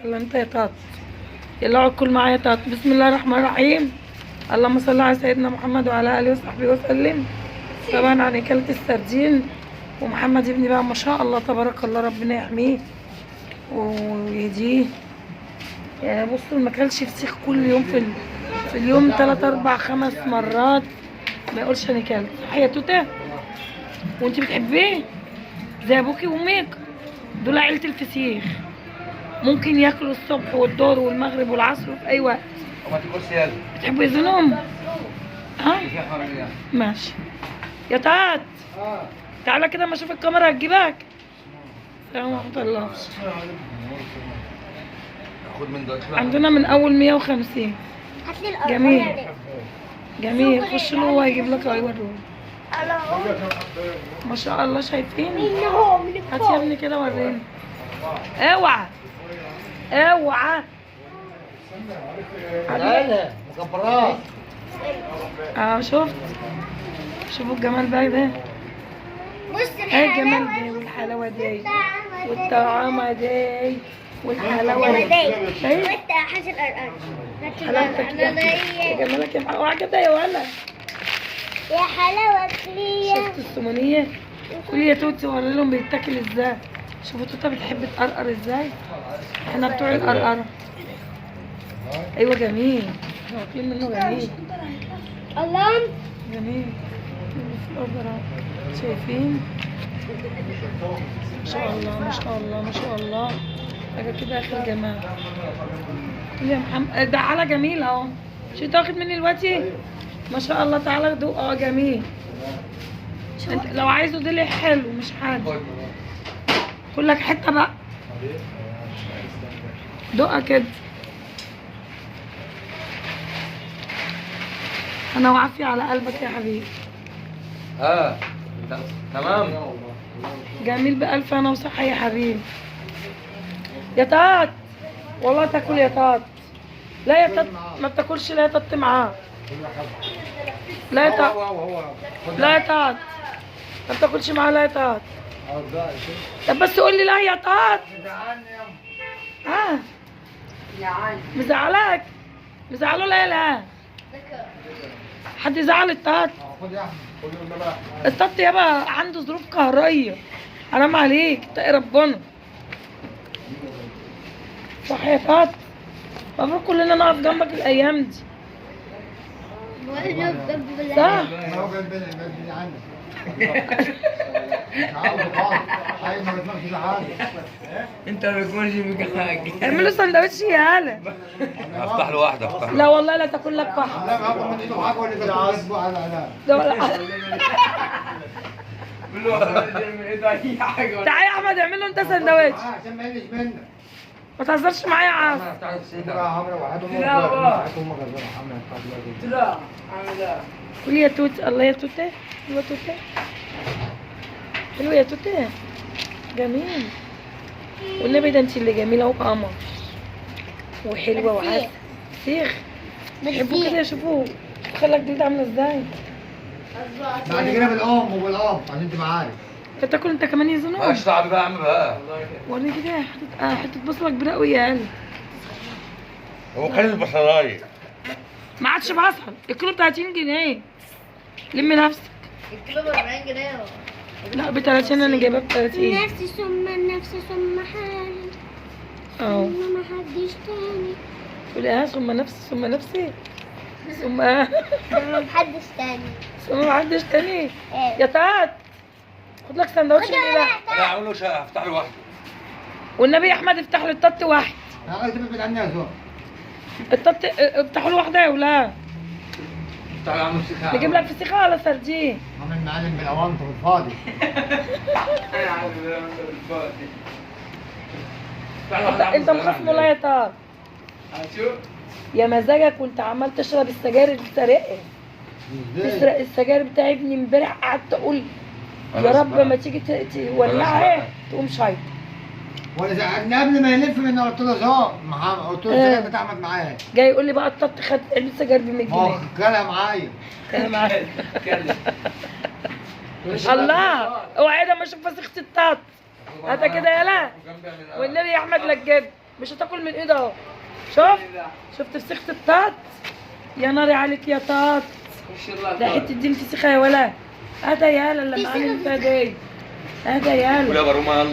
يلا انت يا طاط، يلا اقعد كل معايا يا طاط. بسم الله الرحمن الرحيم، اللهم صل على سيدنا محمد وعلى اله وصحبه وسلم. طبعا عن اكلة السردين، ومحمد ابني بقى ما شاء الله تبارك الله، ربنا يحميه ويهديه. يعني بصوا ما اكلش فسيخ كل يوم، في اليوم 3 4 5 مرات، ما يقولش انا اكلت. صح يا توته؟ وانت بتحبيه زي ابوكي وامك، دول عيله الفسيخ، ممكن ياكلوا الصبح والظهر والمغرب والعصر في اي وقت. بتحبوا يزنهم؟ ها؟ ماشي يا طاط، تعالى كده ما اشوف الكاميرا هتجيبك. السلام ورحمة الله. عندنا من اول 150. جميل جميل، خش له هو هيجيب لك اهو يوريهولك. ما شاء الله، شايفين؟ هات يا ابني كده وريني. اوعى اوعى. مكبرات. شفت؟ شوفوا الجمال بقى ده. بص ايه الجمال ده والحلاوه دي والطعامه دي والحلاوه دي. شايف؟ وانت حاجة القرقر. حلاوتك يا جمالك يا محمد. اوعى كده يا ولا. يا حلاوة ليا. شفت السمنيه؟ كل يا توتي وري لهم بيتاكل ازاي. شوفوا توته بتحب تقرقر ازاي. احنا بتوع القرقره. ايوه جميل، احنا واكلين منه. جميل الله، جميل. شايفين؟ ما شاء الله ما شاء الله ما شاء الله، حاجة كده اخر جمال. يا محمد ده على جميل اهو. مش انت واخد مني دلوقتي؟ ما شاء الله، تعالى دوق. جميل. انت لو عايزه دلع حلو مش حاجة، كل لك حتة بقى، دوقها كده. انا وعافيه على قلبك يا حبيبي. تمام. جميل بألف انا وصحة يا حبيبي. يا طاط والله تاكل يا طاط. لا يا طاط ما بتاكلش. لا يا طاط معاه. لا يا طاط، لا يا طاط ما بتاكلش معاه. لا يا طاط. طب بس قول لي لا يا طاط. مزعلك؟ مزعله؟ لا لا، حد يزعل الطاط؟ الطاط يابا عنده ظروف قهرية، حرام عليك، اتقي ربنا. صح يا طاط؟ المفروض كلنا نقف جنبك الايام دي. صح؟ انت ما بتكونش بك. اعملوا سندوتش يا هلا. افتح له واحدة. افتح له. لا والله لا تاكل لك واحدة. لا ما باخد ايده حاجة ولا تعالى يا احمد اعمل له انت سندوتش. عشان ما يقلش منك. ما تهزرش معايا يا عاصم. قولي يا توت. الله يا توتة، حلوة توتة، حلوة يا توتة، جميل. والنبي ده انت اللي جميلة وقمر وحلوة وعسل. فسيخ بيحبوه كده. شوفوه خلك جلد عاملة ازاي. بعد كده بالام وبالاب عشان تبقى عارف. انت تاكل انت كمان يا زنوب؟ مالكش دعوه بقى يا عم بقى. وريني كده حتة حتة بصلة كبيرة قوي يا قلبي. هو خلي البصلايه. ما عادش بصل، الكيلو ب 30 جنيه. لمي نفسك. الكيلو ب 40 جنيه. لا ب 30، انا جايباه ب 30. نفسي ثم نفسي ثم حالي. اهو. ثم ما حدش تاني. تقولي اه ثم نفسي ثم نفسي ثم ثم ما حدش تاني. ثم ما حدش تاني. يا طاط خد لك سندوتش من ده. انا هعمل له هفتح له واحدة. والنبي يا احمد افتح له الطاط واحد. انا قلت ابعد عني يا زهر. الطاط افتحوا له واحدة يا ولاد. افتح له يا عم فسيخه. نجيب لك فسيخه ولا سردين؟ عامل معلم بالاونطه بالفاضي. انا عامل بالفاضي. انت مخصمه لا يا طاط. يا مزاجك وانت عمال تشرب السجاير اللي سارقها. تسرق السجاير بتاع ابني امبارح، قعدت اقول يا رب ما تيجي تولعها تقوم شايطه. وانا زعلني قبل ما يلف من قلت له زهق، قلت له السجاير بتاع احمد معايا. جاي يقول لي بقى الطط خد علبة سجاير ب 100 جنيه. ما هو كلها معايا. كلها معايا. الله اوعى ده ما اشوف فسيخه الطط. هاتها كده يالا والنبي يا احمد لا تجيب. مش هتاكل من ايده اهو. شوف، شفت فسيخة الطاط؟ يا ناري عليك يا طاط، ده حتة دي الفسيخه يا ولا. اهدى يالا اللي معانا انت دي، اهدى يالا. كل يا برومه يلا.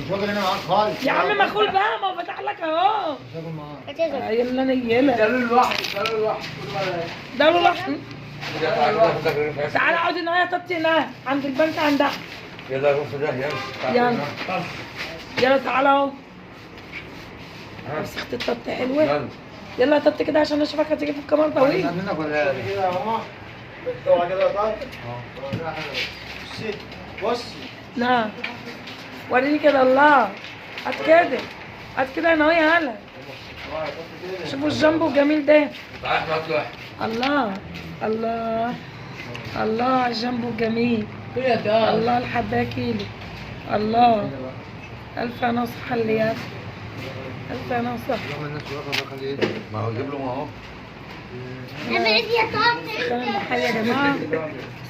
مش واكل هنا معاك خالص يا عم ما خد بقى، ما هو فتح لك اهو. مش واكل معاك. يلا نيله. ده له لوحده، ده له لوحده. ده له لوحده. تعالى اقعد هنا يا طاطي، هنا عند البنك عند احمد. يلا روح في ده يلا. يلا يلا تعالى اهو. فسيخة الطاط حلوة. يلا يلا يا طاط كده عشان اشوفك هتيجي في الكاميرا طويل. منك ولا ايه؟ كده يا ماما، اوعى كده يا طارق. بصي بصي. نعم وريني كده. الله، هات كده، هات كده هنا اهو. يا هلا، شوفوا الجامبو الجميل ده. تعالى احنا هات له واحد. الله الله الله على الجامبو الجميل. الله الحبايه كيلو. الله، الف انا وصحة اللي ياكل، الف انا وصحة. ما هو جيب له، ما هو يا طارق. سخان المحل يا جماعة،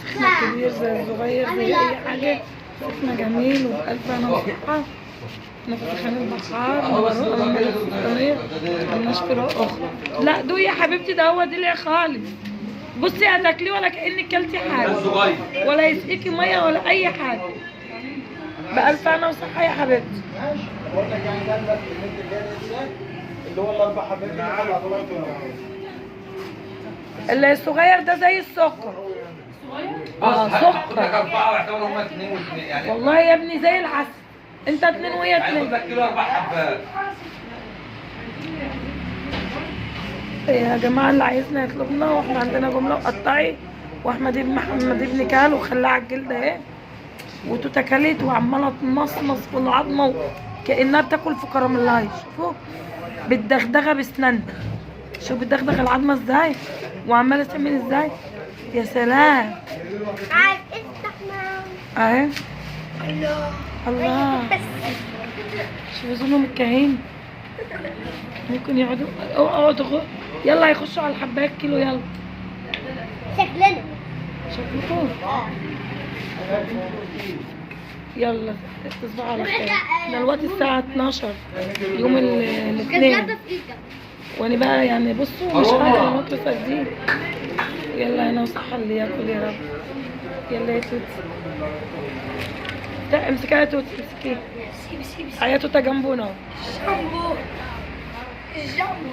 سخنة كبير زي الصغير زي اي حاجة، سخنة جميل وبألف انا وصحة. احنا في سخان البحار السلطانيه، مالناش فروع اخرى. لا دوقي يا حبيبتي، ده هو دلع خالص. بصي هتاكليه ولا كأنك كلتي حاجة، ولا يسقيكي مية ولا اي حاجة. بألف انا وصحة يا حبيبتي. ماشي، بقول لك يعني ده اللي جاي اللي هو الاربع حبات اللي الصغير ده زي السكر. بص سكر. هاخد لك 4 واعتبر هما 2 و2 يعني. والله يا ابني زي العسل، انت 2 وهي يعني 2. خد لك كيلو 4 حبات. يا جماعة اللي عايزنا يطلبنا، واحنا عندنا جملة وقطعي. واحمد ابن محمد ابن كال وخلاه على الجلد اهي، وتوته كلت وعماله تمصمص في العظمة كانها بتاكل في كراميلاي. شوفوا بالدغدغه بسنانها، شوف بتدغدغ العظمة ازاي وعماله تعمل ازاي. يا سلام. عايز افتح معاهم. اهي. الله الله، شوفوا زنهم الكهين. ممكن يقعدوا، اقعدوا يلا يخشوا على الحبايه كيلو. يلا شكلنا شكلكم. يلا تصبحوا على خير. دلوقتي الساعة 12 يوم الاثنين، كذابة في ايدك. وانا بقى يعني بصوا مش قادرة اموت سردين. يلا انا وصحة اللي ياكل يا رب. يلا يا توتي، امسكيها يا توتي، امسكيها. يا توتة جنبنا. جامبو جامبو.